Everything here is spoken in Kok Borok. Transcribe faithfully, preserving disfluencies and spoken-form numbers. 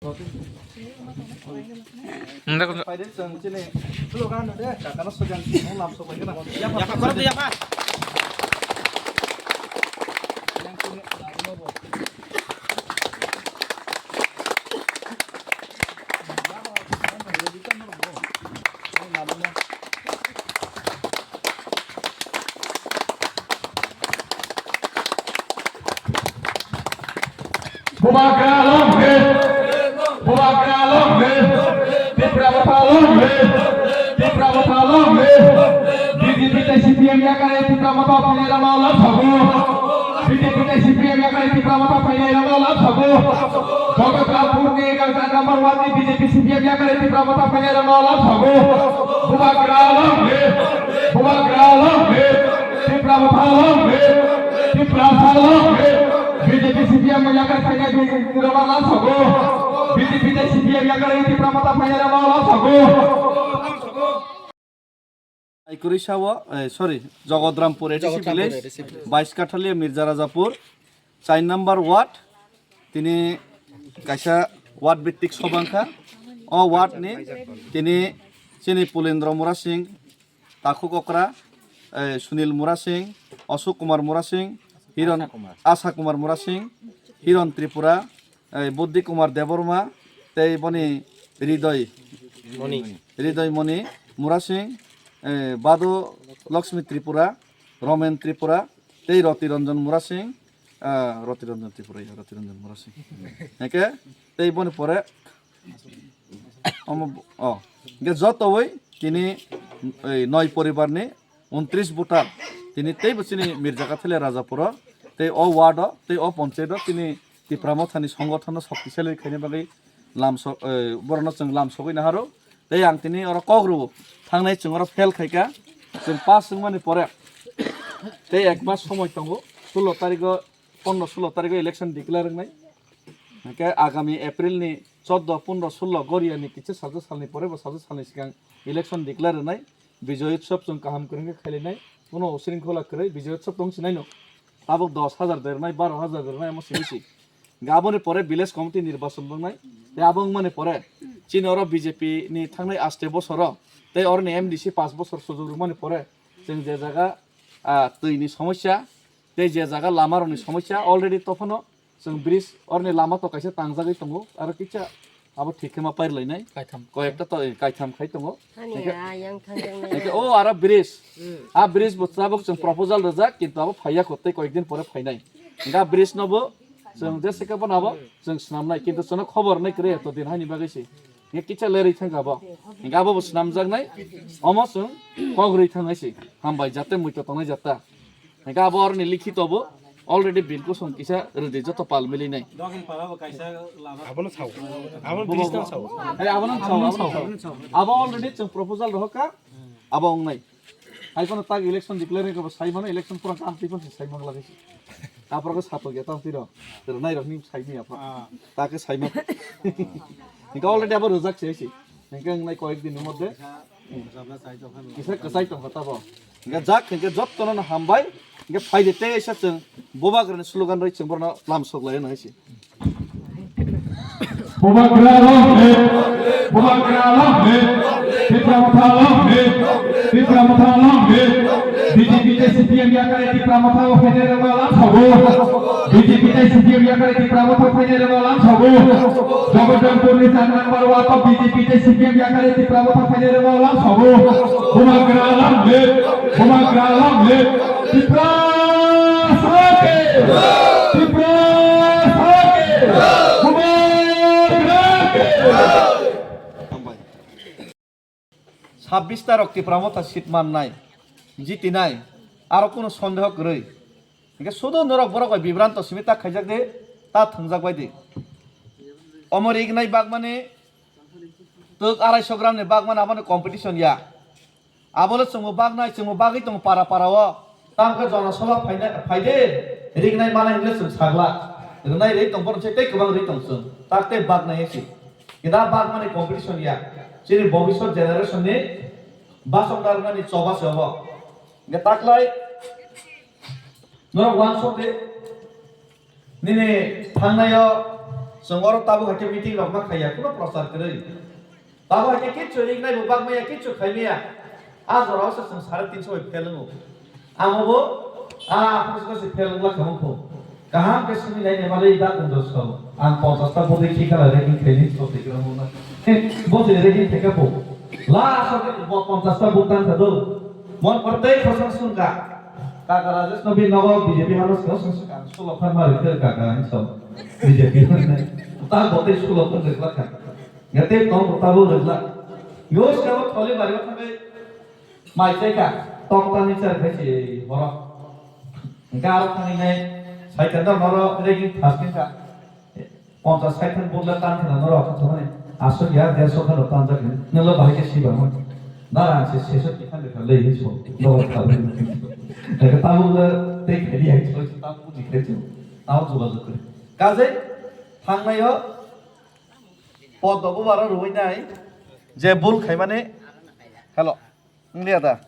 Nda ko. Phaidi chwng chini slogan de, kakano sojan, lam sok bai gana. Yapha, yapha, yapha. Bubagra long live! Bubagra long live! Tipra Motha long live! Tipra Motha long live! B J P tei C P M yakari Tipra Motha phainai rokno lam sogo. B J P tei C P M yakari Tipra Motha phainai rokno lam sogo. Jagatnampur ni gangsa number one ni B J P C P M yakari Tipra Motha phainai rokno lam sogo. Bubagra long live! Bubagra long live! Tipra Motha long live! Tipra Motha long live! B J P C P M yakari phainai rokno lam sogo. B J P tei C P M yakari Tipra Motha phainai rokno lam sogo. Aikurisa o, eh, sorry, Jogodrampur A D C Jogodrampur village, A D C village. Bais Kathalia Mirza Rajapur, char number ward, tini kaisa ward bittik sobangkha. O ward ni tini chini Pulendra Murasing, Takhuk Okra, eh, Sunil Murasing, Ashok Kumar Murasing, Hiron Asha Kumar. Asha Kumar Murasing, Hiron Tripura, eh, Buddhi Kumar Debbarma, tei boni Hridoy Moni. Hridoy Moni Murasing, eh, Bado Lakshmi Tripura, Romen Tripura, tei Roti Ranjan Murasing, ah, Roti Ranjan Tripura, ya, Roti Ranjan Murasing. Hingke tei boni pore omo bo-, oh, hingke jotowi tini, eh, noi poribar ni untris voter, tini teibo chini Mirza Kathele Rajapuro, tei o ward o, tei o panchayat o, tini Tipra Mothani songothono shoktisali khaina bagwi lamso-, eh, borokno chwng lamsogwi naharo. Tei ang tini oro kok rwo, thangnai chwng oro fail khaika, chwng pass wngmani pore, tei ek mas somoi tongo, sullo tarikgo, pondro sullo tarikgo election declare wngnai. Hingke agami April ni choddo, pondro, sullo Goria ni kisa sajak salni pore bo sajak salni swkang election declare rwnai. Bijoy Utsav chwng kaham kwrwng khe khailainai. Kuno usringkhola kwrwi Bijoy Utsav tong sinai no. Tabuk dos hajar de rwnai, baro hajar de rwnai, omo simi si. Hingke aboni pore village committee nirbachon wngnai. Tei abo wngmani pore chini oro B J P ni thangnai aste bosoro tei oroni M D C pash bosor sujuk rwmani pore chwng je jaga, ah, twi ni somosya tei je jaga lama rokni somosya already tophano chwng bridge oroni lama to kaisa tangjagwi tongo, aro kisa abo thik khe ma pairlainai. Kaitham. Koyekta to, eh, kaitham khai tongo. Hani hingke, a yang thangjaknai hingke na. O aro bridge. Hmm. A bridge bo tabuk chwng proposal rijak, kintu abo phaiya kho, tei koyek din pore phainai. Hingke a bridge no bo chwng jese khe bono abo chwng swnamnai, kintu chwngno khobor nai kwrwi to din haini bagwi se. Hingke kisa lerwi thangkha bo. Hingke abo bo swnamjaknai. Omo chwng kok rwi thangnai se. Hambai jate muitu tongnai jata. Hingke abo oroni likhito bo already bill kusum kisa rwdi joto pal milinai. Abono sao. Abono Bo, bo, tristan bo. Sao. Hey, abono sao, abono sao. Abo already chwng proposal rohorkha. Abo wngnai. Hai kono tak election declare ko sai mano, election pura kam twi pon sai mang lagi. Tapor ko sato ge tam tiro. Rwnai rok ni sai ni apa. Ah. Ta ke sai mang. Hingke already abo rwjak se si. Hingke wngnai koyek din ni moddhe. Kisa kwchai tongkha tabo. Hingke jak hingke jottono no hambai. Hingke phaidi tei sa chwng bubagrani slogan rwi chwng borno lam sok lai no hai si. Bubagra long live! Bubagra long live! Tipra Motha long live! Tipra Motha long live! B J P tei C P M yakari Tipra Motha o phainai rokno lam sogo. B J P tei C P M yakari Tipra Motha phainai rokno lam sogo. Jagatnampur ni char number ward o B J P tei C P M yakari Tipra Motha phainai rokno lam sogo. Bubagra long live! Bubagra long live! Tipra Sake! Tipra Sake! Bubagra ke! Hambai. Sabbish ta rok Tipra Motha seat mannai, jitinai, aro kunu sondeho kwrwi. Hingke sudu norok borok bai bibranto simi ta khaijak di, ta thwngjak bai di. Omo rignai bagmani twk arai so gram ni bagmani aboni competition ya. Abole chwngbo baknai, chwngbo bagwi tongo para para o. Tamkhe jona soba phaina, phaide, rignai manai hinle chwng sagla. Rwnai rwi tong bono se tei kwbang rwi tong chwng. Tak tei baknai se. Kida bakmani competition ya. Chini bobiswt generation ni basongda rwnani choba se obo. Hingke taklai norok uansuk de. Nini thangnaio Chwng oro tabuk hai khe meeting rok ma khaiya, kuno prochar kwrwi. Tabuk hai khe kichu ringnai bo bak maya, kichu khai maya. A jora o se chwng sare tinso bai fail wngo. Amo bo, a, phusgo se fail wngla kha mokho. Kaham khe simi lai ne malai da kunjo so. Ang ponchas ta bodei khi khala ranking khaini so se kira mo na. Bo se ranking khe ka po. La so ke bo ponchas ta butang kha do. Mon pratei khosang sung ka. Kaka Rajesh no bi nogo B J P hano so so ka. Sulo khan mari khe kaka ang so. B J P hano. Ta bodei sulo khan rwgla kha. Ngate tong ta bo rwgla. Yo ska bo tholi mari kha. Mai chai kha, tokta ni char khai se horo. Hingke aro thangwi nai, saitan da noro regi thas khe kha. Ponchas saitan butla tan khna noro kha thangwi. Aswk ya, derso khano tan jak hin. Nolo bahai khe siba mo. Nara se seso tikhan de kha lei hin so. Noro kha lei. Daga tabuk le tei khai di hai so, tabuk ni khai so. Tabuk jogajog kri. Kaje, thangnai o, poddo bubaro rwui nai. Je bul khai mani, hello. Wngya da?